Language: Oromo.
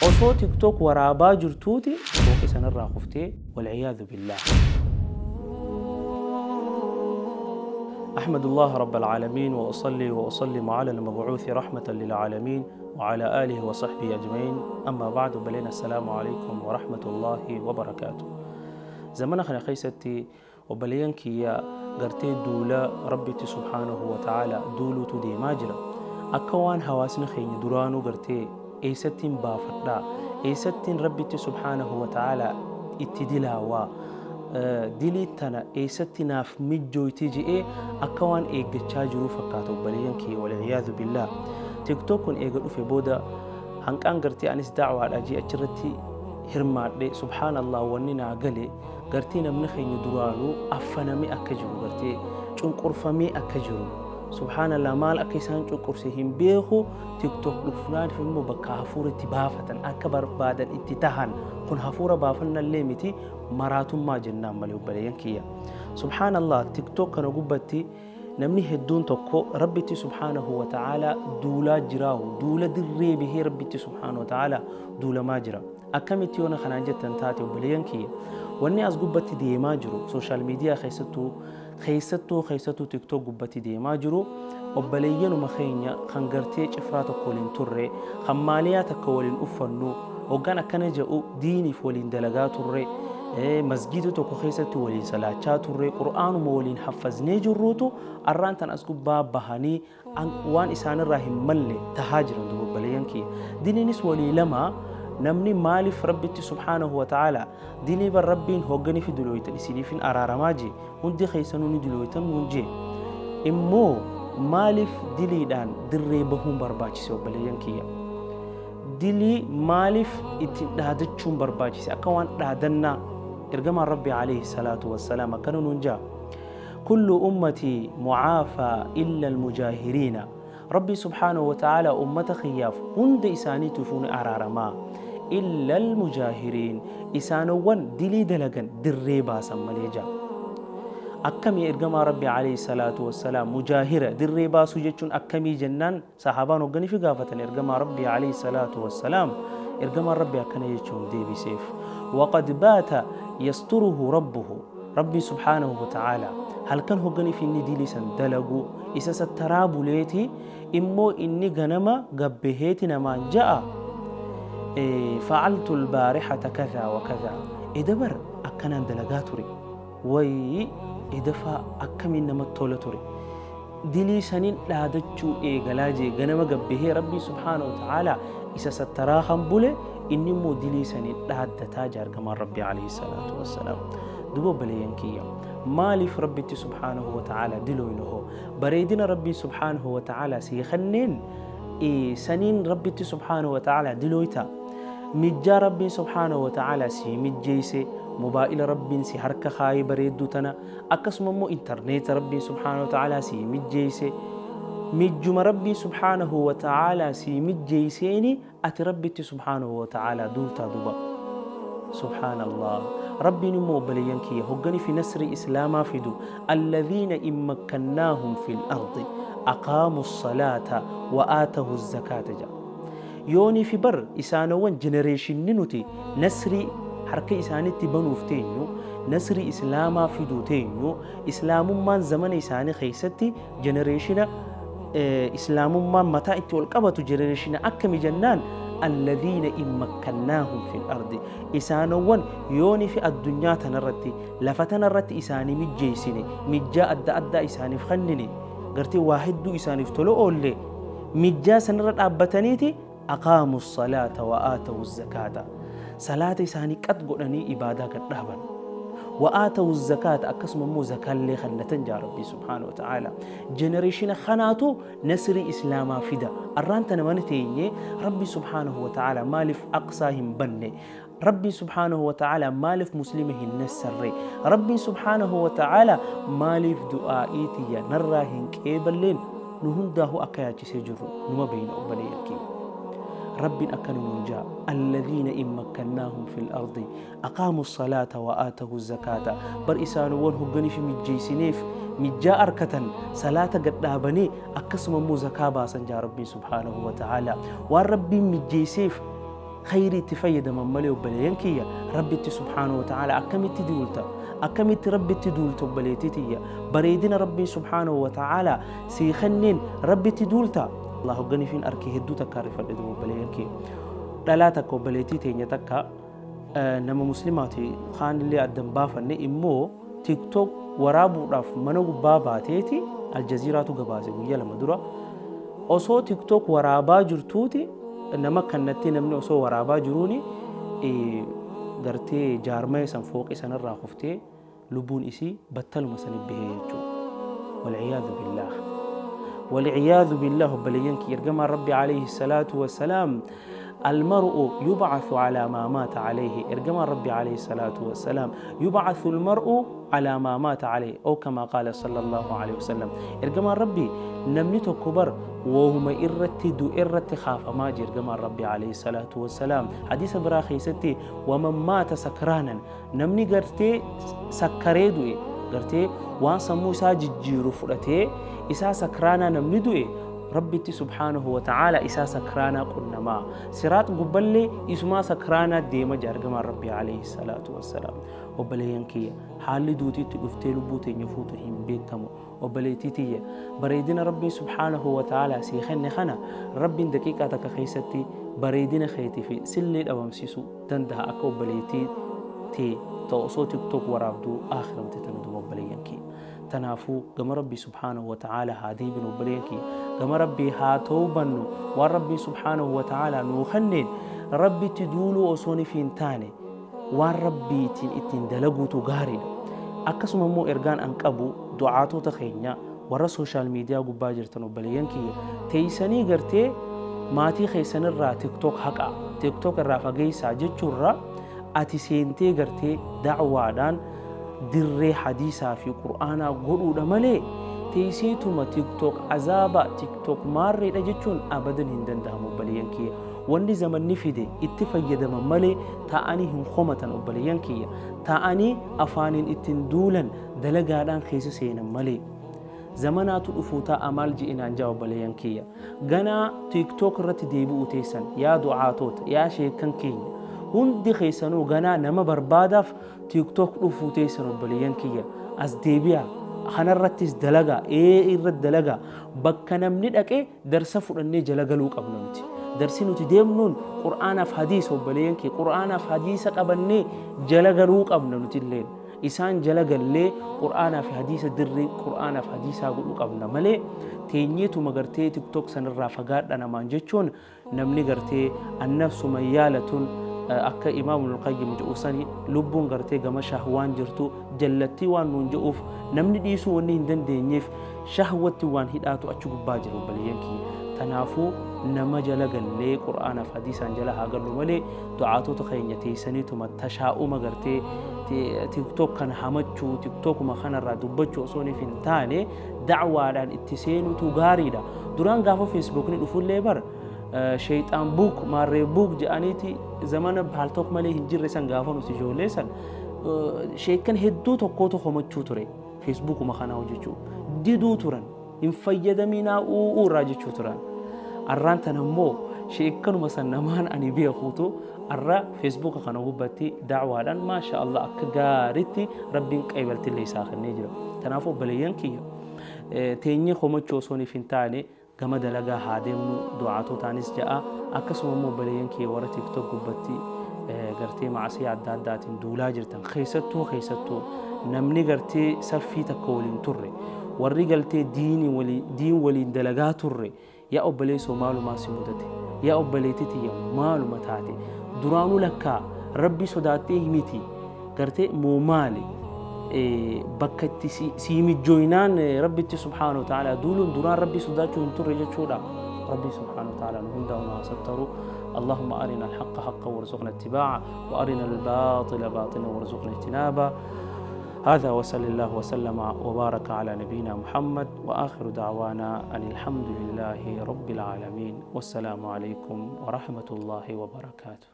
Osoo TikTok waraabaa jirtuuti fooqii sanarraa kuftee walciyaadu billaah. أحمد الله رب العالمين وأصلي وأسلم على المبعوث رحمة للعالمين وعلى آله وصحبه أجمعين أما بعد بلين السلام عليكم ورحمة الله وبركاته. زمن خنا خيستي وبلين كيا قرتي دولة ربي سبحانه وتعالى دولو تدي ماجرة أكوان هواسن خين درانو قرتي eessattiin baafadhaa, eessattiin Rabbitti subhaanahu wa ta'aalaa itti dilaawaa, dilii tana eessatti naaf mijjooyti je'ee akka waan eeggachaa jiruu fakkaata obboleeyyan kiyya, wal'iyaadhu billaah. TikTok kun eega dhufe booda hanqaan gartee anis da'waadha jee achirratti hirmaadhe. Subhaanallah, wanni naa gale gartee namni keenya duraanuu affanamee akka jiru, gartee cunqurfamee akka jiru. Subhaanallah, maal akka isaan cunqurse hin beeku. TikTok dhufnaanif immoo bakka hafuura itti baafatan, akka barbaadan itti tahan. Kun hafuura baafannallee miti, maraatummaa jennaan malee, obboleeyyan kiyya. Subhaanallah, TikTok kana gubbatti namni hedduun tokko Rabbitti subhaanahu wa ta'aalaa duulaa jiraahu, duula dirree bahee Rabbitti subhaanahu wa ta'aalaa duulamaa jira. Akkamitti yoona kanaan jettan taate, obboleeyyan kiyya, wanni as gubbatti deemaa jiru social media keessattuu TikTok gubbatti deemaa jiru, obboleeyyanuma keenya kan gartee cifraa tokko waliin turre, kan maaliyaa takka waliin uffannu, hoggaan akkana jedhu diiniif waliin dalagaa turre, masgiida tokko keessatti waliin salaachaa turre, qur'aanuma waliin haffaznee jirruutu arraan tan as gubbaa bahanii waan isaanirraa hin malle tahaa jiran. Duba obboleeyyan kiyya, diniinis walii lama. Namni maaliif Rabbitti subhaanahu wa ta'ala dilii bar Rabbiin hoggani fi dulooytan isiniifin araaramaa jee, hundi keessanuu ni dulooytan nuun jee, immoo maaliif diliidhaan dirree bahuun barbaachise? Obboleeyyan kiyya, dilii maaliif ittiin dhaadachuun barbaachise akka waan dhaadannaa? Ergamaan Rabbi alayhi salaatu wassalaam akkana nuun jaa: "Kullu ummatii mucaafaa illa almujaahiriina." Rabbi subhaanahu wa ta'ala ummata kiyyaaf hunda isaaniitiifuu ni araaramaa, illa almujaahiriin, isaanowwan dilii dalagan dirree baasan malee jaa. Akkamii ergamaa Rabbi alayhi salaatu wassalaam, mujaahira dirree baasuu jechuun akkamii jennaan sahaabaan hogganii fi gaafatan ergamaa Rabbi alayhi salaatu wassalaam, ergamaan Rabbi akkana jechuun deebiseef: "Waqad baata yasturuhu rabbuhu." Rabbi subhaanahu wa ta'ala halkan hogganii fi inni dilii san dalagu isa sattaraa buleeti, immoo inni ganama gabbaheeti namaan ja'a: "Facaltu albaarixata kaza wa kaza, edabar akkanaan dalagaa ture, wayii edafaa akkamiin namatti tola ture," dilii saniin dhaadachuu eegalaa jee. Ganama gabbahee Rabbii subhaanahu wa ta'ala isa sattaraa kan bule, inni immoo dilii saniin dhaaddataa jaa ergamaan Rabbii alayhi salaatu wassalaam. Duba obboleeyyan kiyya, maaliif Rabbitti subhaanahu wa ta'ala dilooyna hoo? Bareedina Rabbii subhaanahu wa ta'ala sii kenneen saniin Rabbitti subhaanahu wa ta'ala dilooyta? Mijjaa Rabbiin subhaanahu wa ta'ala sii mijjeeyse, mobaa'ila Rabbiin si harka kaayee bareedduu tana, akkasuma immoo intarneeta Rabbiin subhaanahu wa ta'ala sii mijjeeyse, mijjuma Rabbii subhaanahu wa ta'ala sii mijjeeyseeni ati Rabbitti subhaanahu wa ta'ala duultaa? Duba subhaanallah, Rabbiin immoo, obboleeyyan kiyya, hoggani fi nasri islaamaa fidu: "Alladhiina in makkannaahum fil ardi aqaamu salaata wa aatahu zakaata" jedha. Yoonii fi bar isaanowwan generationni nuti nasrii harka isaanitti banuuf teenyu, nasrii islaamaa fiduu teenyu, islaamummaan zamana isaanii keessatti generationa islaamummaan mataa itti ol qabatu generationa akkami jennaan, "Alladhiina in makkannaahum fil ardi", isaanowwan yoonii fi addunyaa tanarratti, lafa tanarratti isaanii mijjeessine, mijjaa adda addaa isaaniif kennine, gartee waa hedduu isaaniif tola oolle, mijjaa sanirra dhaabbataniiti "aqaamu salaata wa aatawu zakaata", salaata isaanii qat godhanii ibaadaa gad dhaaban, "wa aatawu zakaata", akkasuma immoo zakaallee kennatan jaa Rabbii subhaanahu wa ta'ala. Generationa kanaatu nasrii islaamaa fida. Arraan tana mana teenye Rabbii subhaanahu wa ta'ala maaliif Aqsaa hin banne? Rabbii subhaanahu wa ta'ala maaliif muslima hin nassarre? Rabbii subhaanahu wa ta'ala maaliif du'aa'ii tiyya narraa hin qeeballeen? Nu hundaahu akka yaachisee jirru numa beeyna, obboleeyyan keenya. Rabbiin akkana nuun jaa: "Alladhiina in makkannaahum fil ardi aqaamu salaata wa aatahu zakaata." Bar isaanuwwan hogganii fi mijjeeysineef, mijjaa arkatan, salaata gadhaabanii akkasuma immoo zakaa baasan jaa Rabbiin subhaanahu wa ta'ala. Waan Rabbiin mijjeeyseef Khayrii itti fayyadaman malee obboleeyyan kiyya Rabbitti subhaanahu wa ta'ala akkamitti duulta? Akkamitti Rabbitti duulta obboleettii tiyya? Bareedina Rabbiin subhaanahu wa ta'ala sii kenneen Rabbitti duulta? Allah hogganifiin arkee hedduu takka rifadhe duuba obboleeyyan kiyya. Dhalaa takka obboleettii teenya takka nama muslimaati kaanillee addan baafanne immoo TikTok waraabuudhaaf mana gubbaa baateeti Aljaziiraatu gabaase guyyaa 2 dura. Osoo TikTok waraabaa jirtuuti nama kannatti namni osoo waraabaa jiruuni gartee jaarmaya san fooqii sanarraa kuftee lubbuun isii battaluma sani bahee jechuudha. Walciyaadu billaah. Walciyaadu billaah obboleeyyan kiyya ergamaan Rabbi alayhi salaatu wassalaam almar'u yub'athu alaa maa maata alayhi ergamaan Rabbi alayhi salaatu wassalaam yub'athu almar'u alaa maa maata alayhi oo kamaa qaala sallallahu alayhi wasallam ergamaan Rabbi namni tokko bar wohuma irratti du'e irratti kaafamaa jee ergamaan Rabbi alayhi salaatu wassalaam hadiisa biraa keessatti waman maata sakraanan Namni gartee sakkaree du'e, gartee waan sammuu isaa jijjiiru fudhatee isaa sakraanaa namni du'e, Rabbitti subhaanahu wa ta'aala isaa sakraanaa qunnamaa. Siraax gubballee isumaa sakraanaa deema jaa ergamaan Rabbii alayhi salaatu wassalaam. Obboleeyyan kiyya, haalli duuti itti dhuftee lubbuu teenya fuutu hin beekamu. Obboleettii tiyya, bareedina Rabbiin subhaanahu wa ta'aala sii kenne kana Rabbiin daqiiqaa takka keessatti bareedina keetii fi sillee dhabamsiisuu dandaha akka obboleettii tee ta osoo tiktok waraabduu aakhiramte tana duba obboleeyyan kiyya. Tanaafuu gama Rabbii subhaanahu wa ta'aala haa deebinu obboleeyyan kiyya. Gama Rabbii haa tawbannu waan Rabbiin subhaanahu wa ta'aala nuu kenneen Rabbitti duuluu osoo nifi hin taane waan Rabbiitiin ittiin dalaguutu gaariidha. Akkasuma immoo ergaan an qabu du'aatota keenya warra social media gubbaa jirtan obboleeyyan kiyya teeysanii gartee maatii keessanirraa tiktok haqaa tiktok irraa fageessaa jechuurra ati seentee gartee da'waadhaan dirree hadiisaa fi qur'aanaa godhuudha malee teeyseetuma tiktok azaaba tiktok maarreedha jechuun abadan hin danda'amu obboleeyyan kiyya. Wanni zamanni fide itti fayyadaman malee taa'anii hin komatan obboleeyyan kiyya. Taa'anii afaaniin ittiin duulan dalagaadhaan keessa seenan malee. Zamanaatu dhufuu taa'a maal je'i naan jaa obboleeyyan kiyya. Ganaa TikTok irratti deebi'uu teessan yaa du'aatoota yaa sheekkan keenya. Hundi keessanuu ganaa nama barbaadaaf TikTok dhufuu teessan obboleeyyan kiyya. As deebi'aa. Kanarrattis dalagaa. Ee irratti dalagaa. Bakka namni dhaqee Darsa fudhannee jala galuu qabna nuti. Darsi nuti deemnuun Qur'aanaaf hadiisa obboleeyyan kee Qur'aanaaf hadiisa qabannee jala galuu qabna nuti illeen. Isaan jala gallee Qur'aanaa fi hadiisa dirree Qur'aanaaf hadiisaa godhuu qabna malee teenyeetuma gartee tiktok sanirraa fagaadha namaan jechuun namni gartee annafsu mayyaalatun akka imaam Ibnul Qayyim jedhu sani lubbuun gartee gama shahwaan jirtu jallattii waan nuun jedhuuf namni dhiisuu wanni hin dandeenyeef shahwatti waan hidhaatu achi gubbaa jira obboleeyyan kiyya. Tanaafuu nama jala gallee Qur'aanaaf hadiisaan jala haa gallu malee du'aatota keenya teessaniituma tashaa'uma gartee tiktok kana hamachuu tiktokuma kanarraa dubbachuu osoo hin taane da'waadhaan itti seenutu gaariidha. Duraan gaafa feesbuukni dhufullee bar sheeyxaan buuk maarree buuk jedhaniiti zamana paaltook malee hin jirre san gaafa nuti ijoollee san sheekkan hedduu tokkootu komachuu ture feesbuukuma kanaa hojjechuu diduu turan hin fayyadaminaa u'uu irraa jechuu turan. Arraan tana immoo sheekkanuma san namaan ani beekuutu arra feesbuuka kana gubbatti da'waadhaan maasha Allah akka gaaritti rabbiin qeebaltillee isaa kennee jira. Kanaafuu obboleeyyan kiyya teenyee komachuu osoo hin taane gama dalagaa haa deemnu du'aatotaanis ja'a. Akkasuma immoo obboleeyyan kiyya warra TikTok gubbatti gartee maasiyaa adda addaatiin duulaa jirtan keessattuu keessattuu namni gartee saffii takka waliin turre warri galtee diin waliin dalagaa turre yaa obboleessoo maalumaa si mudate yaa obboleettii tiyya maaluma taate duraanuu lakkaa rabbi sodaattee miti gartee moo maali bakka itti sii mijjooynaan rabbitti subhaanahu wa ta'ala duuluun duraan rabbii sodaachuu hin turre jechuudha. Rabbii subhaanahu wa ta'ala nu hundaa nu haa sattaru. اللهم أرنا الحق حقا وارزقنا اتباعه وأرنا الباطل باطلا وارزقنا اجتنابه. هذا وصلى الله وسلم وبارك على نبينا محمد وآخر دعوانا أن الحمد لله رب العالمين والسلام عليكم ورحمة الله وبركاته.